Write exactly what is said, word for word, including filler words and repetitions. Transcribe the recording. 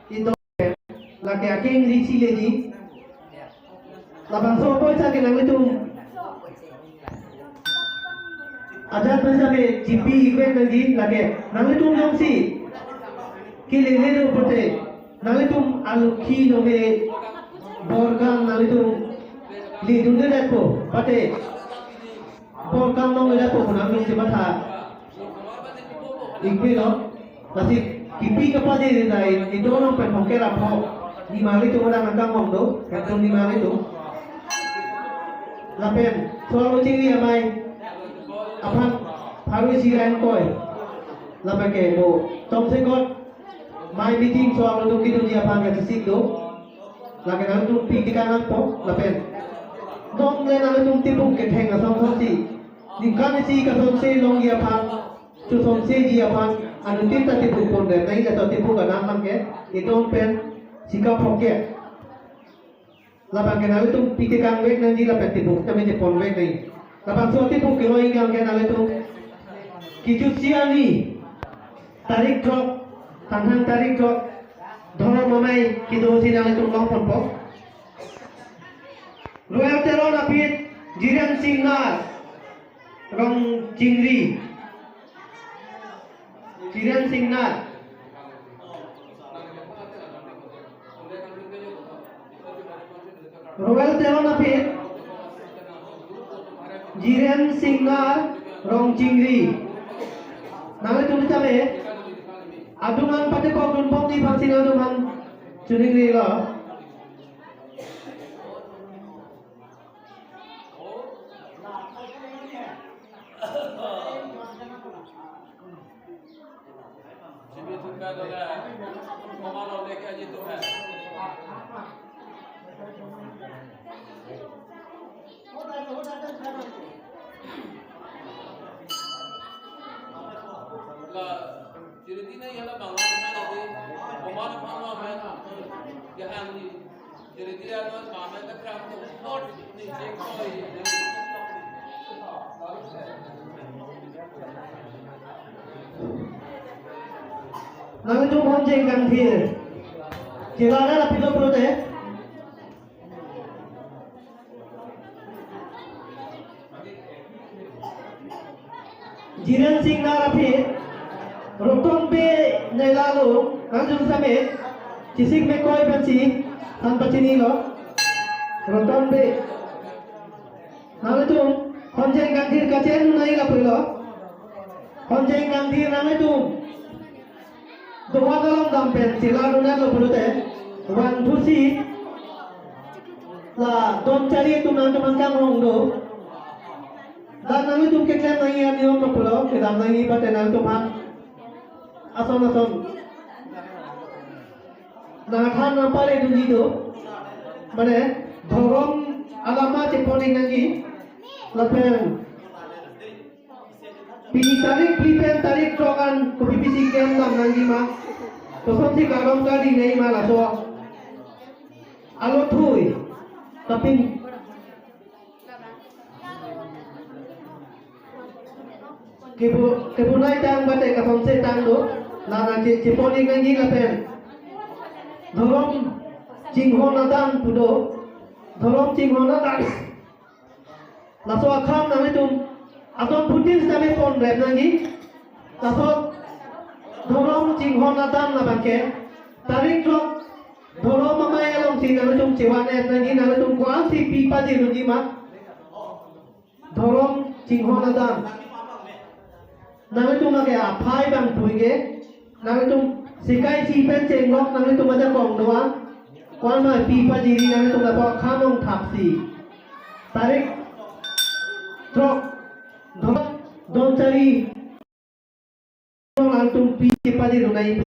Ido lake akeng ri si leji. Labangso apoisa ke nanglitum ajat pensa me chipi ikwek nangji lake nanglitum jongsi kelele do pute nanglitum alukhi nonge borkang nanglitum lidunde daipo pate borkang nonge daipo nanglitum chematha ikpilo. Lasi kipi kapajir dai ido nong pen hongker apho. Nimali tu orang angkang hong do, kantung nimali tu. Lapen, soal ucing ni amai. Aphan, pharu isi lain koi. Lapen ke bo, tong sekot. Mai meeting soal ucing kidunji aphan ke sisik do. Lapen nangtum pi kita nangpo, lapen. Dong le nangtum tipung ketheng asong song si. Ningkan isi kasong se longji aphan. Chusong seji aphan anuttin ta tipung pon rep nai, laso tipung kanam abang ke idon pen sika phoke. Labang ke nanglitum pi tekang vek nangji lapen tipung kami chepon vek nai. Labangso tipung kelong ingkang ke nanglitum kejut isi arni tarik throk, Thanthang tarik throk, Dhorom Amei kedo si nanglitum longponpo. Royal Teron aphi Jiren Singnar, Rongchingri. Jiren Singnar. Royal Teron aphi Jiren Singnar, Rongchingri. Nanglitum tame adung an pate pok dun pok di bangsi nanglitum an chuning rilo. Nangtum Honjeng Kangthir. Chilada lapido prote. Jiren Singnar aphi Roton Bey nai lalo, nangtum same chisik me koi pensi than pachinilo. Roton Bey. Nanglitum Honjeng Kangthir kachengnei lapulo. Honjeng Kangthir nanglitum doha kalong dam pen chila dunat lo pulote, one two three la Donchari atum nangtum angkang hong do. Dan nanglitum keklem nangji aniyom lo pulo, kedam nangji pate nangtum aphan ason ason nangthan nangpale dunji do. Mane dhorom alama chepon nangji lapen pini tarik phli pen tarik throk an kopi pisi kem dam nangji ma? Kosonsi karom kadi nai ma laso? Alo thui. Tapi kepu, kepunai tang bate kapamse tang do. Lana che, chepon nangji lapen. Dhorom chinghon adan pu do. Dhorom chinghon adan. Laso akham nanglitum aton putin sitame pon rep nangji. Laso dhorom chinghon adan labang ke tarik throk Dhorom Amei alongsi nanglitum chevan et nangji, nanglitum ko-ansi pi pajir unji ma? Dhorom chinghon adan. Nanglitum lake aphai bang puike. Nanglitum sikai si pen chenglok nanglitum ajakong doan. Ko-an ma pi pajiri nanglitum laso akham ong thapsi. Tarik throk Dhorom Donchari. Nangtum pi pajir unai